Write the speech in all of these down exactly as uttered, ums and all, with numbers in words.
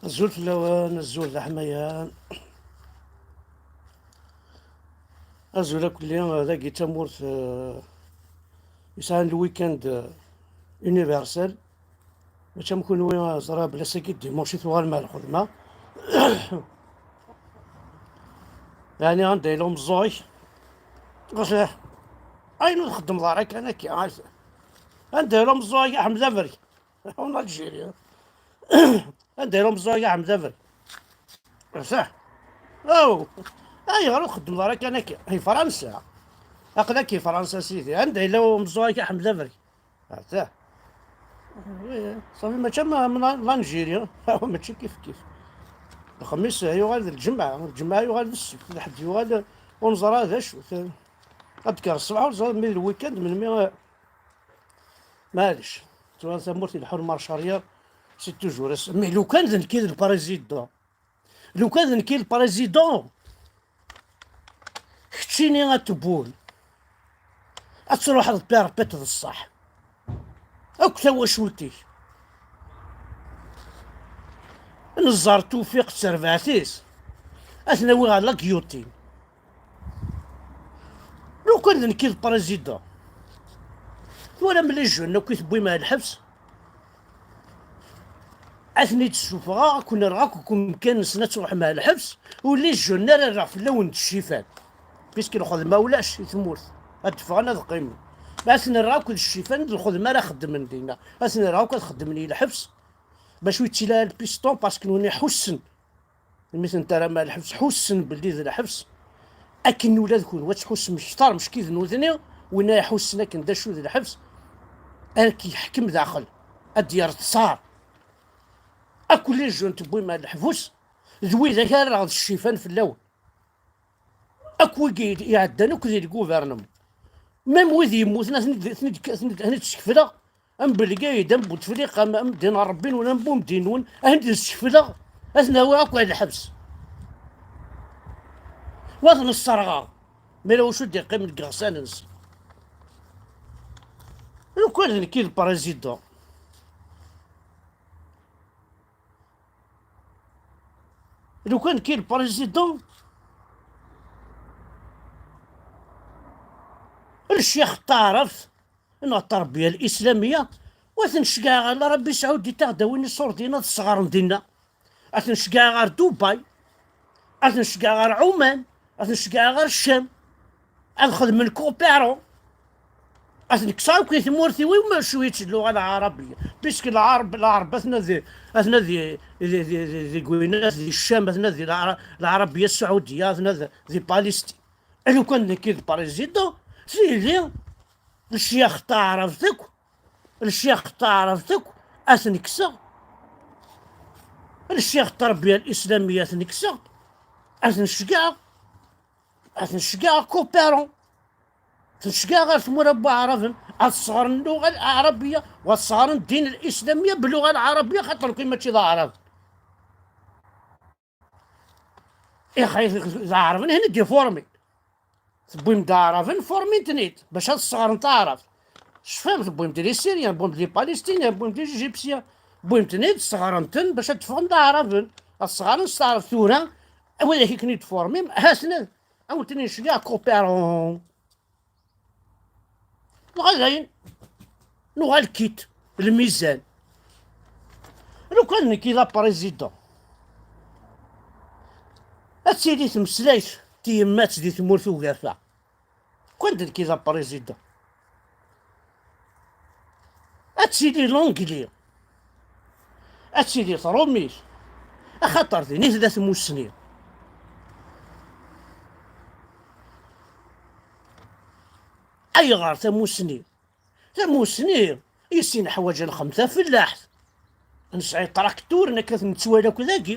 Azul fell-awen, azul d aḥmayan. Azul akk-, dagi d tamurt, eh, yesɛan lwikand, eh, universel. Mačči am kunwi, eh, ẓriɣ belli ass-agi d dimanche i tuɣalem ar lxedma. Yeɛni anda yella umeẓẓuɣ-ik, ɣas, eh, ayen ur txeddmeḍ ara kan akka, anda yella umeẓẓuɣ-ik, ḥmed aberk. En Algérie. Anda yella umeẓẓuɣ-agi Ḥmed Aberk? Saḥ. Aw. Ayɣer ur txeddmeḍ ara kan akka? Di Fransa. Aql-ak di Fransa, sidi. Anda yella umeẓẓuɣ-agi Ḥmed Aberk? Saḥ. Ih, ṣafi, mačči am, am l'Algérie. Aw, mačči kif kif. Lexmis yuɣal d lǧemɛa, lǧemɛa yuɣal d ssebt, lḥedd yuɣal ur neẓra d acu. Ad d-kker ṣṣbeḥ ur ẓriɣ mi d lwikand, melmi, eh, Maɛlic, tura tamurt ileḥḥu lmarc arrière, c'est toujours ass. Mais lukan d nekk i d le président, lukan d nekk i d le président, keččini a Tebboune, ad truḥeḍ perpète d ṣṣeḥ, akk tawacult-ik. Neẓẓar Tufiq d terbaɛt-is, ad t-nawi ɣer la guillotine. Lukan d nekk i d président, twalam les jeunes akk i tewwim ar lḥebs? Ad ten-id-ssufɣeɣ, ad ken-rreɣ akk deg umkan-nsen ad truḥem ar lḥebs, u les jeunes ara rreɣ fell-awen d ccifan, puisque lxedma ulac i tmurt, ad d-ffɣen ad qqimen. Ma ad ten-rreɣ akk d ccifan, d lxedma ara xeddmen dinna, ad ten-rreɣ akk ad xeddmen i lḥebs, bac ur yettili ara lpiston, parce que nutni ḥussen. Imi ten-terram ar lḥebs, ḥussen belli d lḥebs. Akken ula d kunwi ad tḥussem kter mecki d nutni, win ara iḥussen akken d acu d lḥebs, ad k-yeḥkem daxel, ad d-yerr ttṣar. Akk les jeunes tewwim ar leḥbus, d widak ara rreɣ d ccifan fell-awen. Akk wigi iɛeddan akk di lguvernement. Même wid yemmuten, ad ten-id, ad ten-id, ad ten-id, ad ten-id-skefleɣ. Am Belgayed, am Butefliqa, am, am Ddin Ṛebbi-nwen, am Bumeddi-nwen, ad ten-id-skefleɣ, ad ten-awiɣ akk ar lḥebs. Wa ad ten-sserɣeɣ, mi ara wacu d-iqqimen deg iɣsan-nsen. Lukan d nekk i d président. Lukan d nekk i d président, ccix n taɛrabt neɣ ttṛebbiya lislamiya, wa ten-ceggɛeɣ ɣer Laṛabi Saɛudit, ad aɣ-d-awin iṣurdiyen ad sɣaren dinna. Ad ten-ceggɛeɣ ɣer Dubai, ad ten-ceggɛeɣ ɣer Ɛuman, ad ten-ceggɛeɣ ɣer Ccam, ad xedmen coopérant. Ad ten-kkseɣ akk i tmurt-iw, i ma cwiya lluɣa lɛarabiya, puisque lɛerb, lɛerb atna di, atna di, di, di, di, di Gwinat, di Ccam, atna di lɛara-, lɛarabiya Saɛudiya, atna di, di Palestine. Lukan d nekk i d président, tili lecyax n taɛrabt akk, lecyax n taɛrabt akk ad ten-kkseɣ, lecyax n ttṛebbiya lislamiya ad ten-kkseɣ, ad ten-ceggɛeɣ, ad ten-ceggɛeɣ coopérant, ad ten-ceggɛeɣ ɣer tmura n waɛraben, ad sɣeren lluɣa lɛarabiya, u ad sɣeren ddin lislamiya belluɣa lɛarabiya, xaṭer nekk mačči d aɛrab. Ixay d aɛraben, hni d-iformin. Tewwim-d aɛraben, formin-ten-id, bac ad sɣeren taɛrabt. Cfam, tewwim-d les Syriens, tewwim-d les Palestiniens, tewwim-d les Égyptiens, tewwim-ten-id, sɣeren-ten, bac ad d-ffɣen d aɛraben. Ad sɣeren s taɛrabt tura, widak i ken-id-formim, ha-ten-ad, ad wen-ten-id-nceggeɛ coopérant. Dɣa dayen, nuɣal kit lmizan. Lukan d nekk i d aprésident, ad tili tmeslayt tyemmat di tmurt ugafa. Lukan d nekk i d aprésident, ad tili l'anglais, ad tili tṛumit, axaṭer din i tella tmussni. Ayɣer tamussni? Tamussni, i sin ḥwaǧ ad nxem tafellaḥt. Ad nesɛi trakturen akka nettwali akk dagi.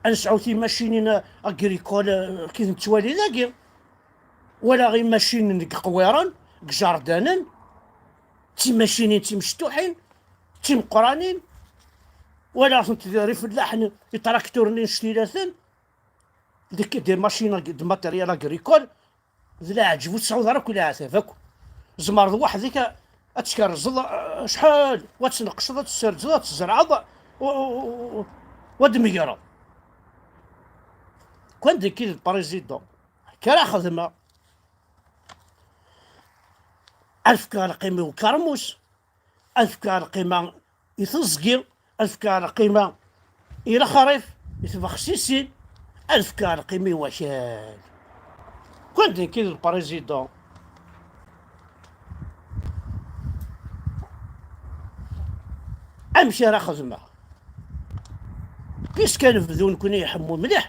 Ad nesɛu timacinin agricole, eh, akka nettwali dagi. Wala imacinen deg iqwiren, deg ijardanen, d timacinin timecṭuḥin, d timeqqranin. Wala-tent di, ifellaḥen, itrakturen inectilaten, des, des machines, de matériel agricole. D leɛǧeb, ur tesɛuḍ ara akk leɛtab akk. Tzemreḍ weḥd-k a-, ad tkerrzeḍ, eh, acḥal, u ad tneqqceḍ, ad tesserǧeḍ, ad tzerɛeḍ, u, u, u, Wa d-megreḍ. Kan d nekki d le président, akka ara xedmeɣ. Ad fkeɣ lqima i ukermus, ad fkeɣ lqima i teẓgi, ad fkeɣ lqima i lexrif, i tbexsisin, ad fkeɣ lqima i wakal. Kan d nekki d le président. Amek ara xedmeɣ? Puisque anebdu nekkni iḥemmu mliḥ,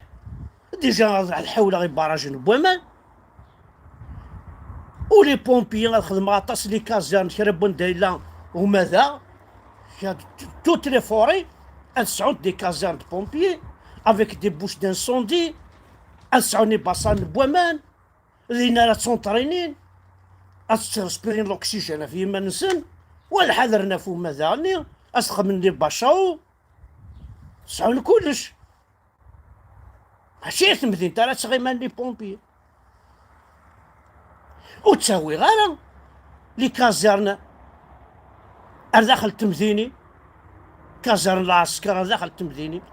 déjà ad ḥawleɣ i barrages n waman, u les pompiers ad xedmeɣ aṭas, les casernes kra n wanda yella umadaɣ, toutes les forêts ad sɛunt des casernes de pompiers avec des bouches d'incendie, ad sɛun ibaṣan n waman, dinna ara ttunṭrinin, ad ttrespirin l'oxygène ɣef yiman-nsen, u ad ḥadren ɣef umadaɣ-nni, ad s-xedmen les bachaos, sɛun kullec. Mačči i temdint ara ttɣiman les pompiers. Ur ttawiɣ ara les casernes ar daxel n temdinin, caserne lɛesker ar daxel n temdinin.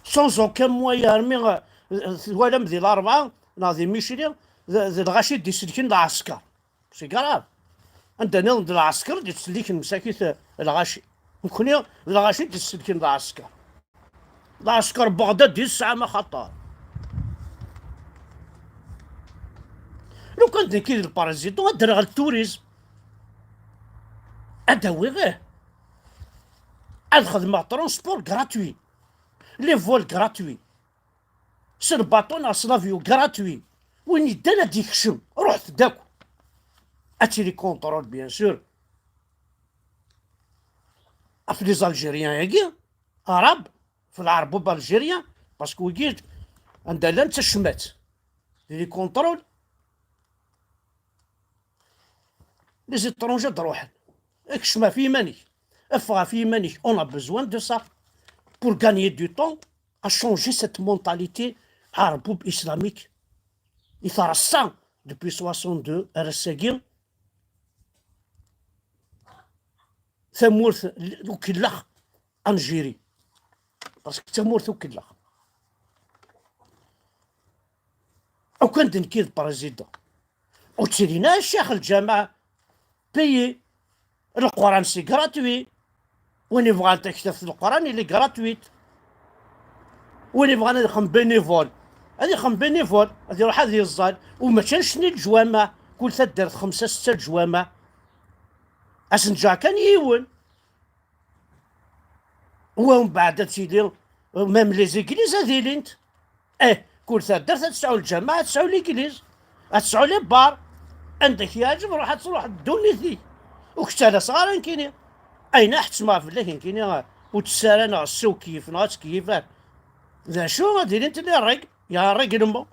Sans aucun moyen, armi, euh, twalam di Larebɛa neɣ di Micli, d, d lɣaci d-iselken lɛesker. C'est grave. Anda nniḍen d lɛesker d-ittselliken msakit, eh, lɣaci. Nekkni d lɣaci d-ittselliken lɛesker. Lɛesker Beɣdad yesɛa ma xaṭer. Lukan d nekki d le président, ad rreɣ le tourisme. Ad awiɣ, ih. Ad xedmeɣ transport gratuit. Les vols gratuits. S lbaṭu neɣ s l'avion gratuit. Win yeddan ad d-ikcem, ruḥet-d akk. Ad tili contrôle, bien sûr, ɣef les Algériens-agi, arabes, f lɛerbub algériens, parce que wigi anda llan d tacmat. Di les contrôles, les étrangers ad d-ruḥen. Kcem ɣef yiman-ik. Ffeɣ ɣef yiman-ik. On a besoin de ça pour gagner du temps, à changer cette mentalité عربوب islamique. I tṛessa depuis soixante-deux ar ass-agi tamurt n ukellex Algérie. Parce que d tamurt ukellex. Ukan d nekki d président. Ur ttilin ara ccix lǧameɛ payés. Leqran c'est gratuit. Win yebɣan taktabt n Leqran, il est gratuit. Win yebɣan ad ixdem bénévole, ad ixdem bénévole, ad iruḥ ad yeẓẓal. U mačči annect-nni leǧwameɛ, kul taddart xemsa, setta leǧwameɛ. Ad s-neǧǧeɛ kan yiwen. Wa mbeɛd ad tili, même les églises ad ilint. Eh, kul taddart ad tesɛu lǧameɛ, ad tesɛu l'église, ad tesɛu les bars. Anda k-yeɛǧeb, ruḥ ad truḥ ddunit-ik. Ur k-ttalaseɣ ara nekkini. Ayen ḥettmeɣ fell-ak nekkini, ur tt-ssaraneɣ s ukeyyef neɣ ad tkeyyif ara. D acu, ad ilint les règles, y a un règlement.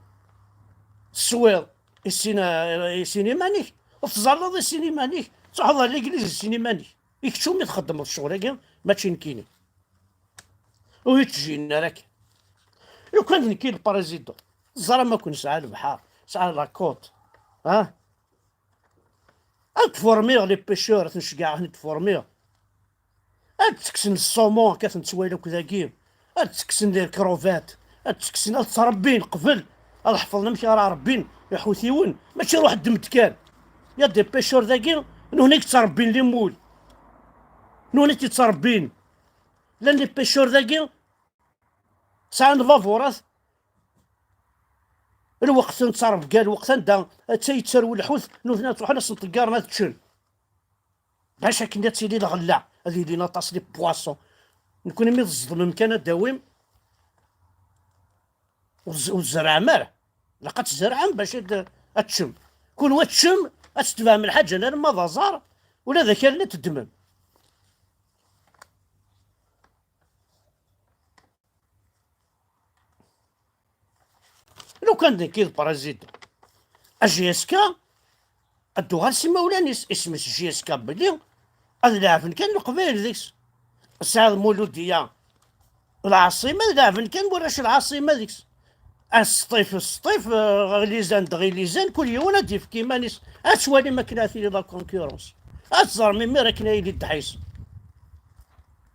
Teswiḍ i sin, i sin iman-ik, ur teẓẓalleḍ i sin iman-ik, truḥeḍ ɣer l'église i sin iman-ik. I kečč umi txeddmeḍ ccɣel-agi, mačči nekkini. Ur yi-ttjin ara akken. Lukan d nekki le président, teẓram akk nesɛa lebḥer, nesɛa la côte, ah? Ad formiɣ les pêcheurs, ad ten-ceggɛeɣ ad ten-id-formiɣ. Ad ttekksen le saumon, akka ad ten-nettwali akk dagi. Ad ttekksen les crevettes, ad ttekksen, ad ttrebbin qbel. Ad ḥefḍen amek ara rebbin iḥutiwen. Mačči ruḥ ddem-d kan. Y a des pêcheurs dagi, nutni i yettrebbin les moules. Nutni i t-yettrebbin. Llan les pêcheurs dagi, sɛan lbaburat. Lweqt n ttrebga, lweqt anda atta yettarew lḥut, nutni ad truḥen ad sen-ṭeggaren ad ččen. Bac akken ad tili lɣella, ad ilin aṭas les poissons. Nekkni mi tẓedmem kan ad d-awim, ur tz-, ur tzerɛem ara. Ilaq ad tzerɛem bac ad, ad teččem. Kunwi ad teččem, ad tetbeɛem lḥaǧa alarma d aẓar, ula d akal ad teddmem. Lukan d nekki d président, A J S K ad d-tuɣal s imawlan-is. Isem-is J S K belli ad leɛben kan Leqbayel deg-s. Saɛid Mulud-iya, lɛaṣima, ad leɛben kan warrac lɛaṣima deg-s. Ad sṭif, sṭif, eh, ɣlizan d ɣilizan, kul yiwen ad d-yefk iman-is. Ad twalim akken ad tili la concurrence. Ad teẓrem imir akken ad yili ddḥis.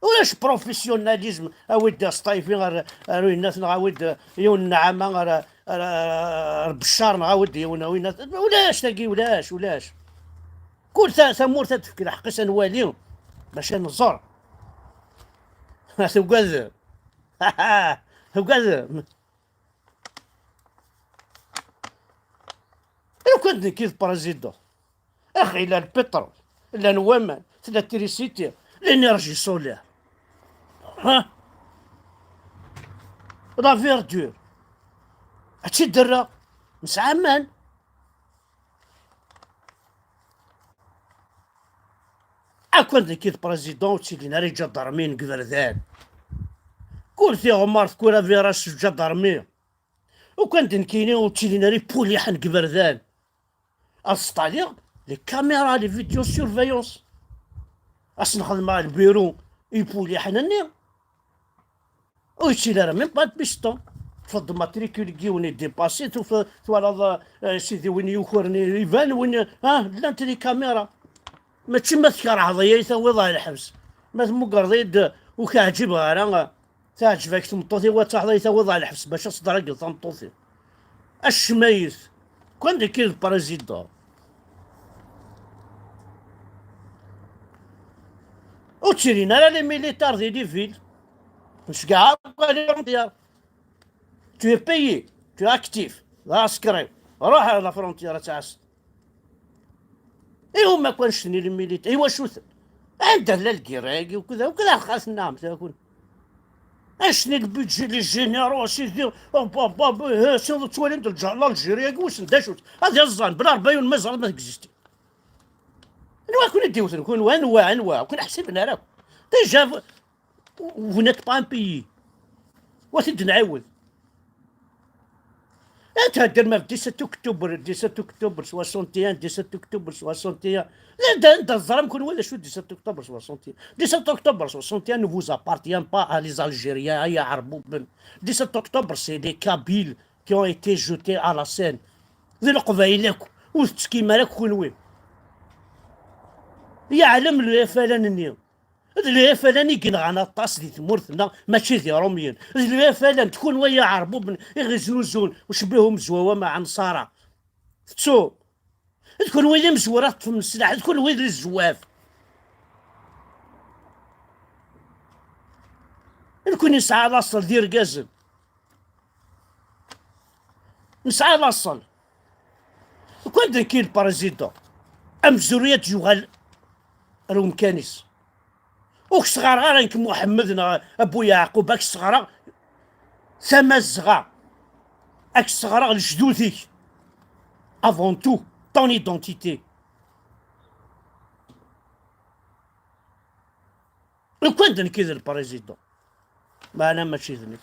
Ulac professionnalisme, awi-d Sṭayfi ar, ar uyennat, neɣ awi-d yiwen n Nɛama ar, ar, ar, ar Beccar, neɣ awi-d yiwen n uyennat. Ulac tagi, ulac, ulac. Kul ta-, tamurt ad tefk lḥeqq-is, ad nwali, bac ad nẓer. Tugad. Tugad. Lukan d nekk i d président. Ax, illa lpiṭrul, llan waman, tella trisiti, l'énergie solaire. Ha? La verdure. Ad tt-id-rreɣ. Nesɛa aman. Akk d nekk i d président, ur ttilin ara iǧadarmiyen deg iberdan. Kul tiɣmert, kul avirage s ǧadarmi. Ukan d nekkini ur ttilin ara ipuliḥen deg iberdan. Ad sṭaliɣ les caméras, les vidéosurveillance. Ad sen-xedmeɣ lbiru ipuliḥen-nni. Ur yettili ara même pas de piston. Tfeḍ matricule n yiwen idipasi, tufa-, twalaḍ, eh, sidi win yukren iban, win, ah, llant les caméras. Mačči ma tkerheḍ-iyi ay tawiḍ ɣer lḥebs. Ma tmugreḍ-iyi-d ur k-ɛǧibeɣ ara, teɛǧeb-ak tmeṭṭut-iw ad taḥḍ ay tawiḍ ɣer lḥebs bac ad tḍergeḍ tameṭṭut-iw. Acmayet. Kan d nekk i d président. Ur ttilin ara les militaires di les villes. Nceggeɛ akk les frontières. Tu es payé, tu es actif, d aɛsekriw. Ruḥ ar la frontière ad tɛass. Iwumi akk annect-nni les militaires? Iwacu-ten? Anda tella lgirra-agi? Ukkud, ukkud axxat-nneɣ, mtakun. Annect-nni le budget, les généraux, a sidi, oh, bah, bah, bah, eh, sineḍ ttwalin-d lǧ-, l'Algérie-agi, wissen d acu-tt. Ad iẓẓan, bla Rebbi, ur ma ẓran ma tegizisti. Anwa i ken-id-iwten kunwi? Anwa, anwa? Ur ken-ḥsiben ara akk. Déjà, vous, vous n'êtes pas un pays. Wa t-id-nɛiwed. Ad theddrem ɣef dix-sept octobre, dix-sept octobre soixante et un, dix-sept octobre soixante et un. Anda, anda teẓram kunwi d acu dix-sept octobre soixante et un? Dix-sept octobre soixante et un ne vous appartient pas à les Algériens, ay Iɛerbuben. Dix-sept octobre, c'est les Kabyles qui ont été jetés à la Seine. D Leqbayel akk, ur tettekkim ara akk kunwi. Yeɛlem le F L N-nni. D le F L N i yenɣan aṭas di tmurt-nneɣ, mačči d Iṛumyen. D le F L N, d kunwi ay Iɛerbuben i ɣ-iznuzun, ucbihu mezwawa maɛa nnṣara. Tettu. D kunwi d imezwura teṭṭfem sslaḥ, d kunwi d zzwaf. Nekkni nesɛa laṣel d irgazen. Nesɛa laṣel. Ukan d nekk i le président, amezruy ad d-yuɣal ar umkan-is. Ur k-sɣareɣ ara nekk Muḥemmed neɣ Abu Yeɛqub, ad k-sɣareɣ Tamazɣa, ad k-sɣareɣ lejdud-ik. Avant tout, ton identité. Ukan d nekk i d le président, meɛna mačči d nekk.